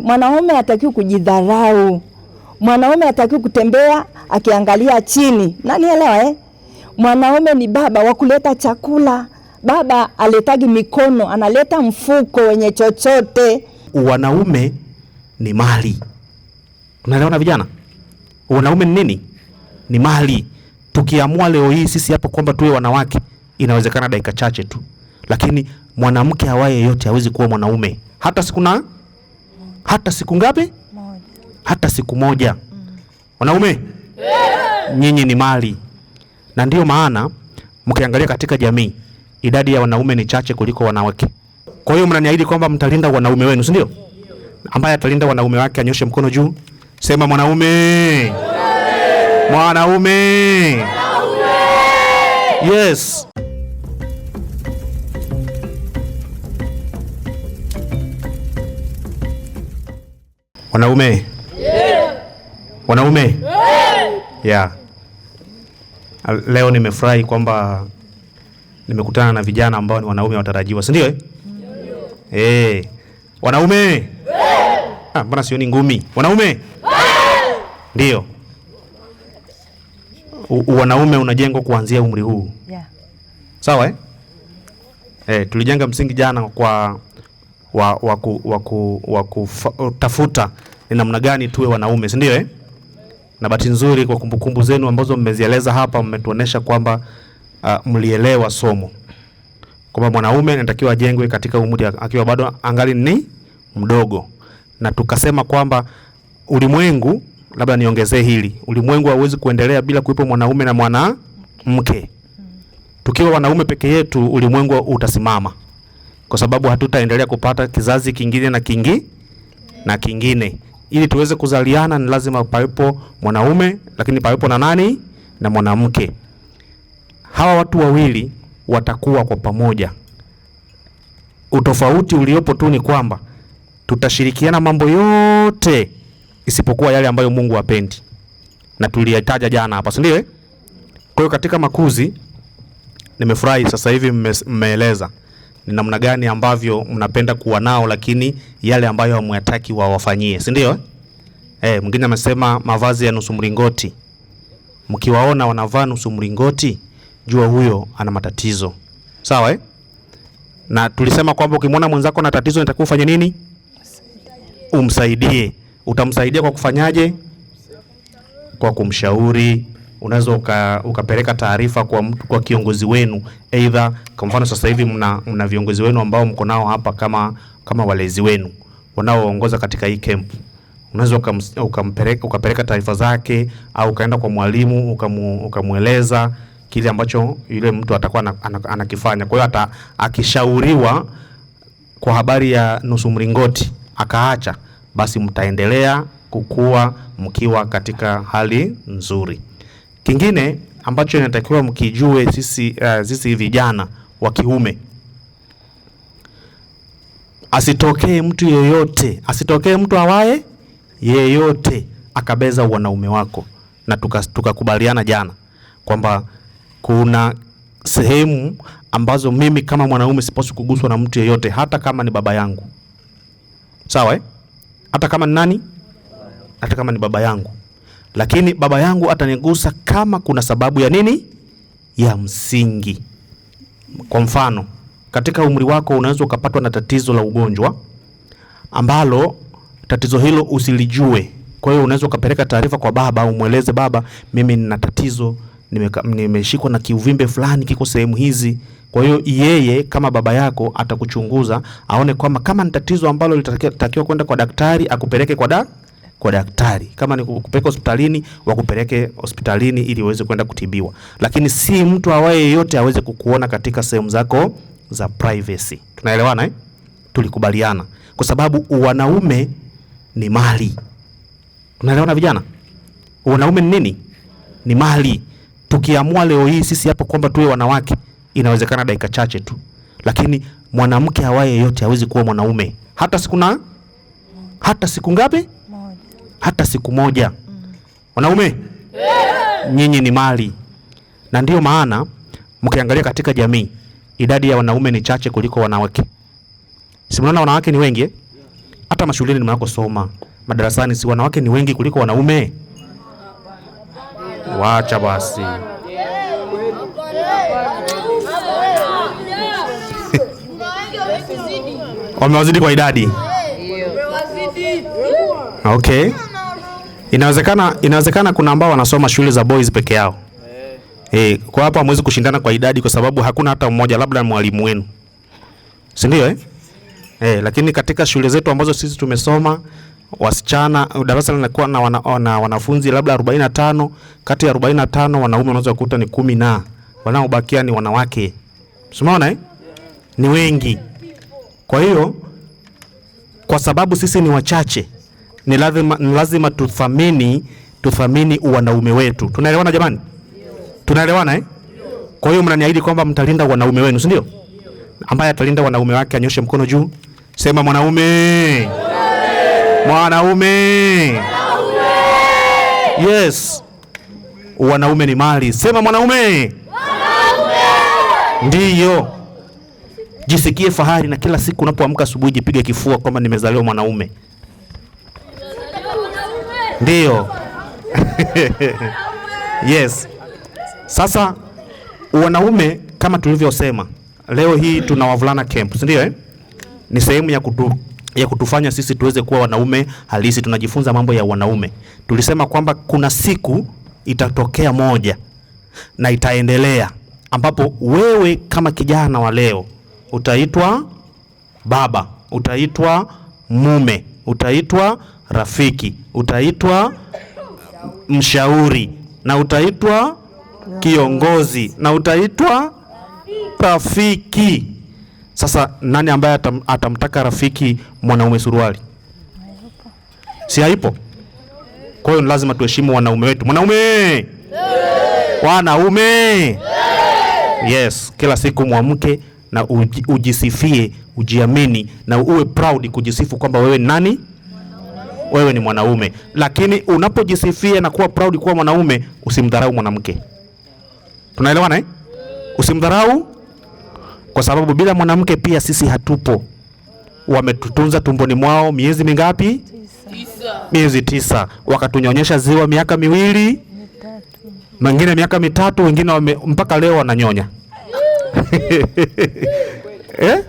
Mwanaume hatakiwi kujidharau. Mwanaume hatakiwi kutembea akiangalia chini. Nanielewa eh? Mwanaume ni baba wa kuleta chakula. Baba aletagi mikono, analeta mfuko wenye chochote. Wanaume ni mali. Unaelewana vijana? Wanaume ni nini? Ni mali. Tukiamua leo hii sisi hapo kwamba tuwe wanawake, inawezekana dakika chache tu, lakini mwanamke awaye yeyote hawezi kuwa mwanaume hata siku na hata siku ngapi? Moja. Hata siku moja. Wanaume, nyinyi ni mali, na ndiyo maana mkiangalia katika jamii idadi ya wanaume ni chache kuliko wanawake. Kwa hiyo mnaniahidi kwamba mtalinda wanaume wenu, si ndio? Ambaye atalinda wanaume wake anyoshe mkono juu, sema mwanaume, mwanaume, yes. Wanaume, wanaume, yeah. Leo nimefurahi kwamba nimekutana na vijana ambao ni wanaume watarajiwa, si ndio eh? Eh, wanaume, ah, mbona sioni ngumi? Wanaume, ndio. Wanaume unajengwa kuanzia umri huu, Yeah. sawa eh? Eh, tulijenga msingi jana kwa wa kutafuta ni namna gani tuwe wanaume, si ndio eh? Na bahati nzuri kwa kumbukumbu zenu ambazo mmezieleza hapa, mmetuonesha kwamba mlielewa somo kwamba mwanaume anatakiwa ajengwe katika umri akiwa bado angali ni mdogo, na tukasema kwamba ulimwengu, labda niongezee hili, ulimwengu hauwezi kuendelea bila kuwepo mwanaume na mwanamke. Tukiwa wanaume peke yetu, ulimwengu utasimama, kwa sababu hatutaendelea kupata kizazi kingine na na kingine. Ili tuweze kuzaliana ni lazima pawepo mwanaume, lakini pawepo na nani? Na mwanamke. Hawa watu wawili watakuwa kwa pamoja. Utofauti uliopo tu ni kwamba tutashirikiana mambo yote isipokuwa yale ambayo Mungu hapendi, na tuliyataja jana hapa, si ndio eh? Kwa hiyo katika makuzi nimefurahi sasa hivi mmeeleza ni namna gani ambavyo mnapenda kuwa nao, lakini yale ambayo hamyataki wawafanyie, si ndio eh? Mwingine amesema mavazi ya nusu mlingoti. Mkiwaona wanavaa nusu mlingoti, jua huyo ana matatizo, sawa eh? Na tulisema kwamba ukimwona mwenzako na tatizo inatakiwa ufanye nini? Umsaidie. Utamsaidia kwa kufanyaje? Kwa kumshauri. Unaweza ukapeleka taarifa kwa mtu, kwa kiongozi wenu. Aidha, kwa mfano sasa hivi mna viongozi wenu ambao mko nao hapa kama walezi wenu wanaoongoza katika hii camp. Unaweza ukapeleka taarifa zake, au ukaenda kwa mwalimu ukamueleza kile ambacho yule mtu atakuwa anakifanya. Kwa hiyo hata akishauriwa kwa habari ya nusu mlingoti akaacha, basi mtaendelea kukua mkiwa katika hali nzuri. Kingine ambacho inatakiwa mkijue sisi vijana wa kiume, asitokee mtu yeyote, asitokee mtu awaye yeyote akabeza wanaume wako. Na tukakubaliana jana kwamba kuna sehemu ambazo mimi kama mwanaume sipaswi kuguswa na mtu yeyote, hata kama ni baba yangu, sawa eh? Hata kama ni nani? Hata kama ni baba yangu. Lakini baba yangu atanigusa kama kuna sababu ya nini? Ya msingi. Kwa mfano, katika umri wako unaweza ukapatwa na tatizo la ugonjwa ambalo tatizo hilo usilijue. Kwa hiyo unaweza ukapeleka taarifa kwa baba, umweleze baba, mimi nina tatizo, nimeshikwa na kiuvimbe fulani kiko sehemu hizi. Kwa hiyo yeye kama baba yako atakuchunguza, aone kwamba kama ni tatizo ambalo litakiwa kwenda kwa daktari, akupeleke kwa daktari. Kama ni kupeleka hospitalini, wakupeleke hospitalini ili uweze kwenda kutibiwa. Lakini si mtu awaye yeyote aweze kukuona katika sehemu zako za privacy. Tunaelewana eh? Tulikubaliana. Kwa sababu wanaume ni mali. Tunaelewana vijana? Wanaume ni nini? Ni mali. Tukiamua leo hii sisi hapo kwamba tuwe wanawake, inawezekana dakika chache tu, lakini mwanamke awaye yeyote hawezi kuwa mwanaume hata siku na hata siku ngapi? Moja. Hata siku moja. Wanaume, nyinyi ni mali. Na ndiyo maana mkiangalia katika jamii idadi ya wanaume ni chache kuliko wanawake. Si mnaona wanawake ni wengi eh? Hata mashuleni mnakosoma, madarasani, si wanawake ni wengi kuliko wanaume? Wacha basi. Wamewazidi kwa idadi. Okay. Inawezekana kuna ambao wanasoma shule za boys peke yao. Kwa hapa hamwezi kushindana kwa idadi kwa sababu hakuna hata mmoja, labda mwalimu wenu. Si ndio eh? Lakini katika shule zetu ambazo sisi tumesoma, wasichana darasa linakuwa na wanafunzi labda 45, kati ya 45 wanaume wanaweza kukuta ni 10 na wanaobakia ni wanawake. Umeona eh? Ni wengi. Kwa hiyo kwa sababu sisi ni wachache, ni lazima tuthamini wanaume wetu. Tunaelewana jamani? Tunaelewana eh? Kwa hiyo mnaniahidi kwamba mtalinda wanaume wenu, si ndio? Ambaye atalinda wanaume wake anyoshe mkono juu. Sema mwanaume. Mwanaume. Yes. Wanaume ni mali. Sema mwanaume. Mwanaume. Ndiyo. Jisikie fahari na kila siku unapoamka asubuhi jipige kifua kwamba nimezaliwa mwanaume. Ndiyo. Yes. Sasa wanaume kama tulivyosema, leo hii tuna wavulana camp, si ndio eh? Ni sehemu ya kutufanya sisi tuweze kuwa wanaume halisi. Tunajifunza mambo ya wanaume. Tulisema kwamba kuna siku itatokea moja na itaendelea ambapo wewe kama kijana wa leo utaitwa baba, utaitwa mume, utaitwa rafiki, utaitwa mshauri, na utaitwa kiongozi, na utaitwa rafiki. Sasa nani ambaye atamtaka rafiki mwanaume suruali? Si haipo? Kwa hiyo ni lazima tuheshimu wanaume wetu. Mwanaume! Wanaume! Yes, kila siku muamke na ujisifie, ujiamini na uwe proud kujisifu kwamba wewe ni nani? Wewe ni mwanaume. Lakini unapojisifia na kuwa proud kuwa mwanaume, usimdharau mwanamke. Tunaelewana eh? Usimdharau, kwa sababu bila mwanamke pia sisi hatupo. Wametutunza tumboni mwao miezi mingapi? 9. Miezi 9. Wakatunyonyesha ziwa miaka 2, mengine miaka 3, wengine mpaka leo wananyonya. Eh? Eh?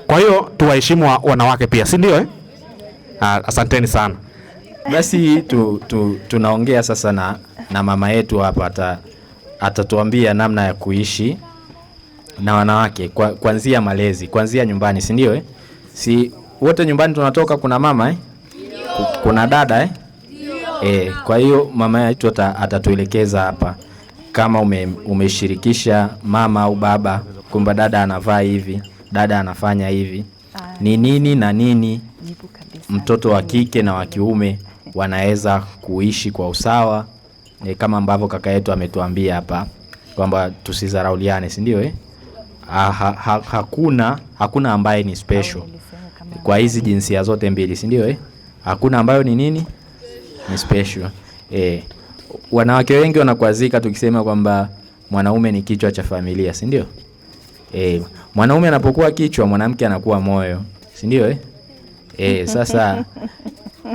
Kwa hiyo tuwaheshimu wanawake pia, si ndio eh? Asanteni sana. Basi tunaongea sasa na mama yetu hapa, atatuambia namna ya kuishi na wanawake kuanzia malezi, kuanzia nyumbani, si ndio eh? Si wote nyumbani tunatoka, kuna mama eh? Kuna dada eh? Kwa hiyo mama yetu atatuelekeza hapa kama umeshirikisha mama au baba kwamba dada anavaa hivi, dada anafanya hivi, ni nini na nini mtoto wa kike na wa kiume wanaweza kuishi kwa usawa, kama ambavyo kaka yetu ametuambia hapa kwamba tusidharauliane, si ndio eh? Hakuna ambaye ni special kwa hizi jinsia zote mbili, si ndio eh? Hakuna ambayo ni nini? Ni special. Wanawake wengi wanakwazika tukisema kwamba mwanaume ni kichwa cha familia, si ndio? Mwanaume anapokuwa kichwa, mwanamke anakuwa moyo, si ndio eh? Sasa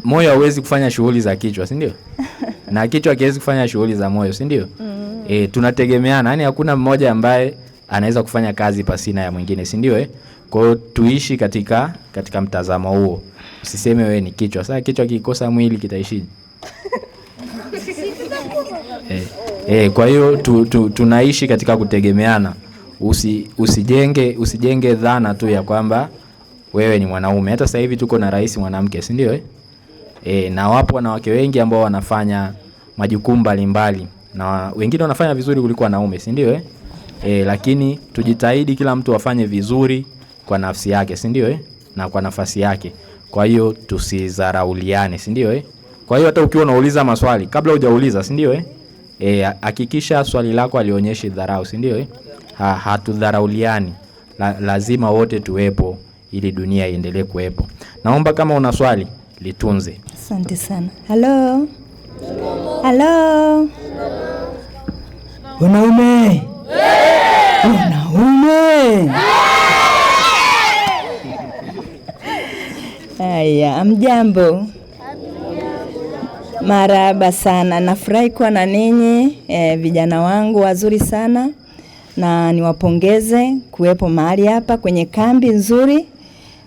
moyo hauwezi kufanya shughuli za kichwa, si ndio? Na kichwa hakiwezi kufanya shughuli za moyo, si ndio? Tunategemeana, yani hakuna mmoja ambaye anaweza kufanya kazi pasina ya mwingine, si ndio eh? Kwa hiyo tuishi katika mtazamo huo. Usiseme wewe ni kichwa. Sasa kichwa kikosa mwili kitaishije? Kwa hiyo tunaishi katika kutegemeana. Usijenge dhana tu ya kwamba wewe ni mwanaume. Hata sasa hivi tuko na rais mwanamke, si ndio eh? Na wapo wanawake wengi ambao wanafanya majukumu mbalimbali na wengine wanafanya vizuri kuliko wanaume, si ndio eh? Lakini tujitahidi kila mtu afanye vizuri kwa nafsi yake, si ndio eh? Na kwa nafasi yake. Kwa hiyo tusidharauliane, si ndio eh? Kwa hiyo hata ukiwa unauliza maswali kabla hujauliza, si ndio eh? Hakikisha swali lako halionyeshi dharau, si ndio eh? Hatudharauliani. Lazima wote tuwepo ili dunia iendelee kuwepo. Naomba kama una swali litunze. Asante sana. Hello. Hello. Wanaume. Wanaume. Haya, mjambo. Marahaba sana. Nafurahi kuwa na ninyi vijana wangu wazuri sana, na niwapongeze kuwepo mahali hapa kwenye kambi nzuri.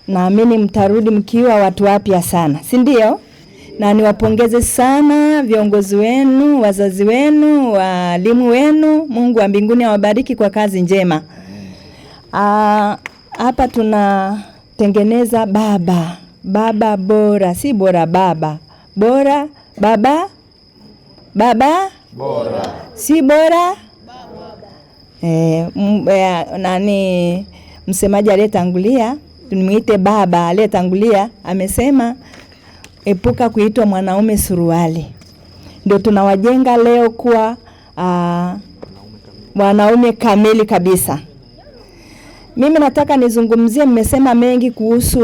Naamini mtarudi mkiwa watu wapya sana, si ndio? Na niwapongeze sana viongozi wenu, wazazi wenu, walimu wenu. Mungu wa mbinguni awabariki kwa kazi njema. Hapa tunatengeneza baba, baba bora, si bora baba, bora baba, baba bora, si bora nani msemaji aliyetangulia, tumuite baba aliyetangulia, amesema epuka kuitwa mwanaume suruali. Ndio tunawajenga leo kuwa wanaume kamili kabisa. Mimi nataka nizungumzie, mmesema mengi kuhusu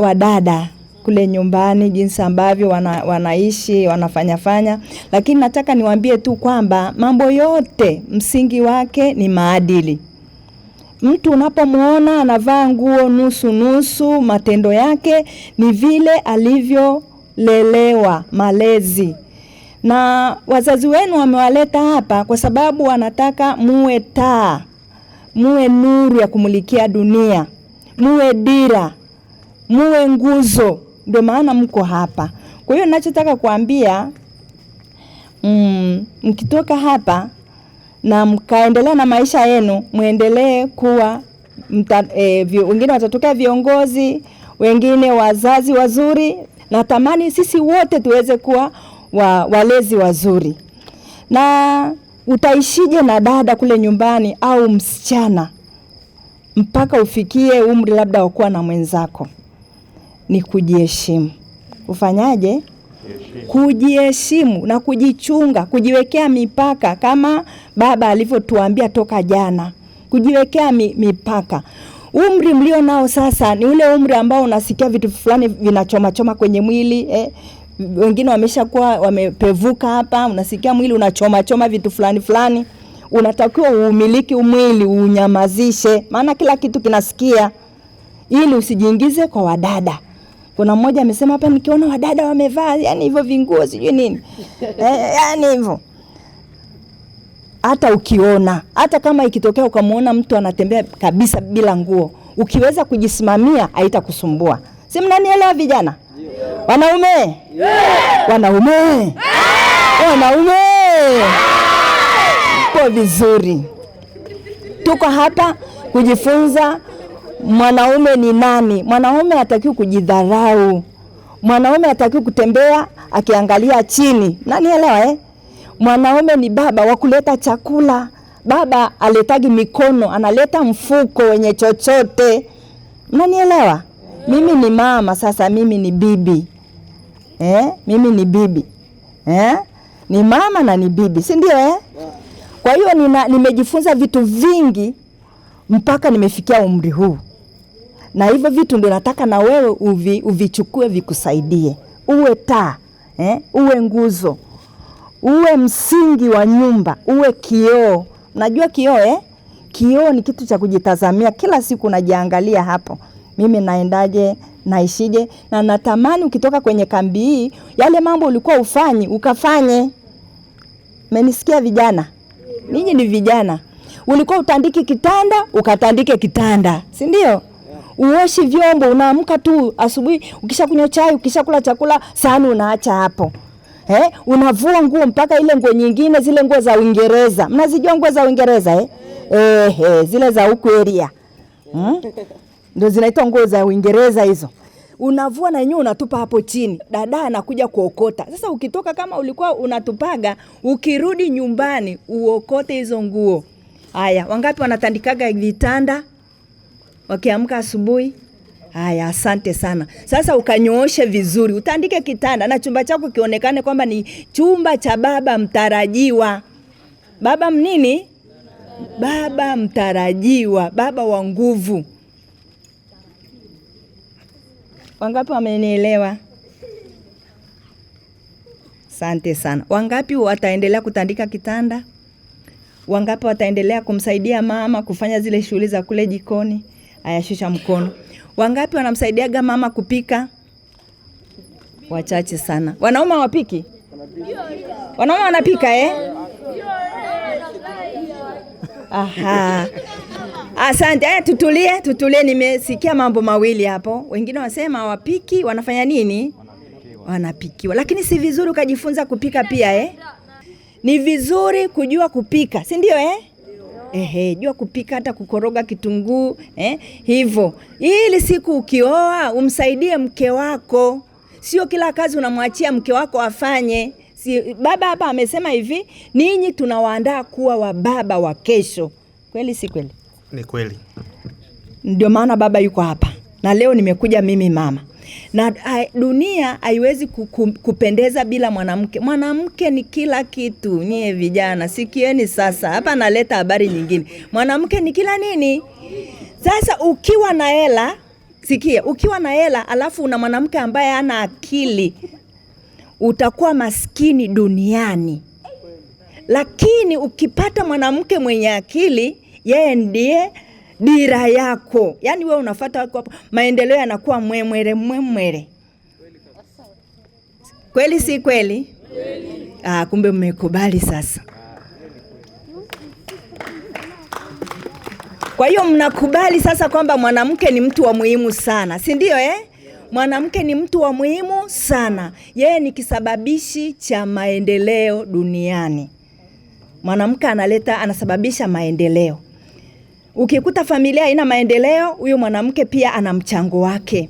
wa dada kule nyumbani, jinsi ambavyo wanaishi, wanafanyafanya, lakini nataka niwaambie tu kwamba mambo yote msingi wake ni maadili. Mtu unapomuona anavaa nguo nusu nusu, matendo yake ni vile alivyolelewa, malezi. Na wazazi wenu wamewaleta hapa kwa sababu wanataka muwe taa, muwe nuru ya kumulikia dunia, muwe dira, muwe nguzo. Ndio maana mko hapa. Kwa hiyo ninachotaka kuambia, mkitoka hapa na mkaendelea na maisha yenu, muendelee kuwa wengine watatokea viongozi, wengine wazazi wazuri. Natamani sisi wote tuweze kuwa walezi wazuri. Na utaishije na dada kule nyumbani au msichana mpaka ufikie umri labda wa kuwa na mwenzako? Ni kujiheshimu. Ufanyaje? Kujiheshimu na kujichunga, kujiwekea mipaka kama baba alivyotuambia toka jana. Kujiwekea mipaka. Umri mlio nao sasa ni ule umri ambao unasikia vitu fulani vinachoma choma kwenye mwili, Wengine wameshakuwa wamepevuka hapa, unasikia mwili unachoma choma vitu fulani fulani. Unatakiwa uumiliki mwili, unyamazishe, maana kila kitu kinasikia, ili usijiingize kwa wadada. Kuna mmoja amesema hapa, nikiona wadada wamevaa yani hivyo vinguo sijui nini, yani hivyo. Hata ukiona, hata kama ikitokea ukamuona mtu anatembea kabisa bila nguo, ukiweza kujisimamia haitakusumbua. Si mnanielewa vijana? Wanaume? Wanaume? Wanaume? Po vizuri. Tuko hapa kujifunza mwanaume ni nani. Mwanaume hatakiwi kujidharau. Mwanaume hatakiwi kutembea akiangalia chini. Mnanielewa Mwanaume ni baba wa kuleta chakula. Baba aletagi mikono, analeta mfuko wenye chochote. Mnanielewa? Mimi ni mama sasa, mimi ni bibi. Mimi ni bibi. Ni mama na ni bibi, si ndio Kwa hiyo nimejifunza vitu vingi mpaka nimefikia umri huu. Na hivyo vitu ndio nataka na wewe uvichukue vikusaidie. Uwe taa, uwe nguzo, uwe msingi wa nyumba, uwe kioo. Unajua kioo Kioo ni kitu cha kujitazamia kila siku, unajiangalia hapo. Mimi naendaje, naishije? Na natamani ukitoka kwenye kambi hii, yale mambo ulikuwa ufanyi ukafanye. Mmenisikia vijana? Ninyi ni vijana. Ulikuwa utandiki kitanda, ukatandike kitanda, si ndio? Uoshi vyombo, unaamka tu asubuhi, ukishakunywa chai, ukishakula chakula, sahani unaacha hapo. Unavua nguo mpaka ile nguo nyingine, zile nguo za Uingereza. Mnazijua nguo za Uingereza zile za huku area. Ndio zinaitwa nguo za Uingereza hizo. Unavua na yenyewe unatupa hapo chini. Dada anakuja kuokota. Sasa ukitoka kama ulikuwa unatupaga, ukirudi nyumbani uokote hizo nguo. Haya, wangapi wanatandikaga vitanda wakiamka asubuhi? Haya, asante sana. Sasa ukanyooshe vizuri, utandike kitanda na chumba chako kionekane kwamba ni chumba cha baba mtarajiwa. Baba mnini? Baba mtarajiwa, baba wa nguvu. Wangapi wamenielewa? Asante sana. Wangapi wataendelea kutandika kitanda? Wangapi wataendelea kumsaidia mama kufanya zile shughuli za kule jikoni? Aya, shusha mkono. Wangapi wanamsaidiaga mama kupika? Wachache sana. Wanaume hawapiki? Wanaume wanapika eh? Aha. Asante. Haya, tutulie, tutulie. Nimesikia mambo mawili hapo. Wengine wanasema hawapiki, wanafanya nini? Wanapikiwa. Lakini si vizuri ukajifunza kupika pia eh? Ni vizuri kujua kupika, si ndio eh? Ehe, jua kupika hata kukoroga kitunguu eh, hivyo. Ili siku ukioa umsaidie mke wako. Sio kila kazi unamwachia mke wako afanye. Si, baba hapa amesema hivi, ninyi tunawaandaa kuwa wababa wa kesho. Kweli si kweli? Ni kweli. Ndio maana baba yuko hapa. Na leo nimekuja mimi mama. Na dunia haiwezi kupendeza bila mwanamke. Mwanamke ni kila kitu. Nyie vijana, sikieni sasa. Hapa naleta habari nyingine. Mwanamke ni kila nini? Sasa ukiwa na hela, sikia, ukiwa na hela alafu una mwanamke ambaye hana akili, utakuwa maskini duniani. Lakini ukipata mwanamke mwenye akili, yeye ndiye dira yako. Yaani wewe unafuata wako hapo, maendeleo yanakuwa mwemwere mwemwere. Kweli si kweli? Ah, kumbe mmekubali sasa. Kwa hiyo mnakubali sasa kwamba mwanamke ni mtu wa muhimu sana, si ndio eh? Mwanamke ni mtu wa muhimu sana. Yeye ni kisababishi cha maendeleo duniani. Mwanamke anasababisha maendeleo. Ukikuta familia haina maendeleo, huyo mwanamke pia ana mchango wake.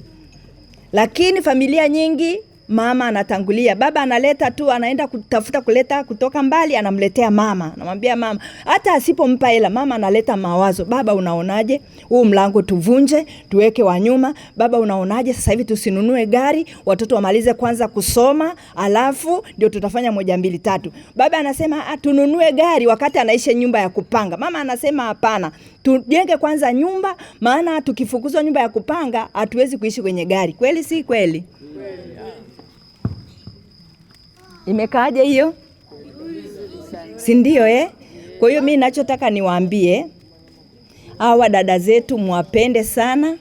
Lakini familia nyingi mama anatangulia, baba analeta tu, anaenda kutafuta kuleta kutoka mbali, anamletea mama. Anamwambia mama, hata asipompa hela, mama analeta mawazo. Baba unaonaje? Huu mlango tuvunje, tuweke wa nyuma. Baba unaonaje? Sasa hivi tusinunue gari, watoto wamalize kwanza kusoma, alafu ndio tutafanya 1 2 3. Baba anasema tununue gari wakati anaishi nyumba ya kupanga. Mama anasema hapana, tujenge kwanza nyumba, maana tukifukuzwa nyumba ya kupanga hatuwezi kuishi kwenye gari. Kweli si kweli? Imekaaje hiyo? Si ndio eh? Kwa hiyo mimi ninachotaka niwaambie hawa dada zetu mwapende sana,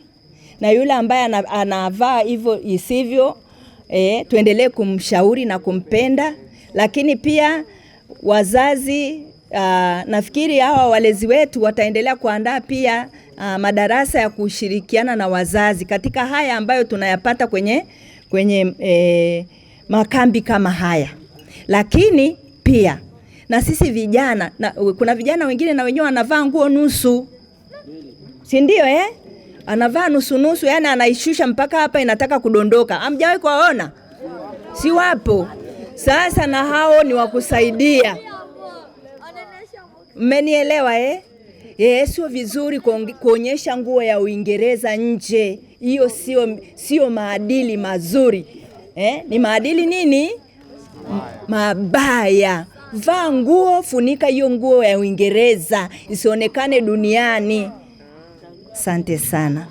na yule ambaye anavaa hivyo isivyo tuendelee kumshauri na kumpenda. Lakini pia wazazi, nafikiri hawa walezi wetu wataendelea kuandaa pia madarasa ya kushirikiana na wazazi katika haya ambayo tunayapata kwenye makambi kama haya. Lakini pia na sisi vijana, na kuna vijana wengine na wenyewe wanavaa nguo nusu. Si ndio eh? Anavaa nusu nusu, yani anaishusha mpaka hapa inataka kudondoka. Hamjawahi kuwaona? Si wapo? Sasa na hao ni wakusaidia. Mmenielewa eh? Sio vizuri kuonyesha nguo ya Uingereza nje. Hiyo sio maadili mazuri. Ni maadili nini? Mabaya. Vaa nguo, funika hiyo nguo ya Uingereza isionekane duniani. Asante sana.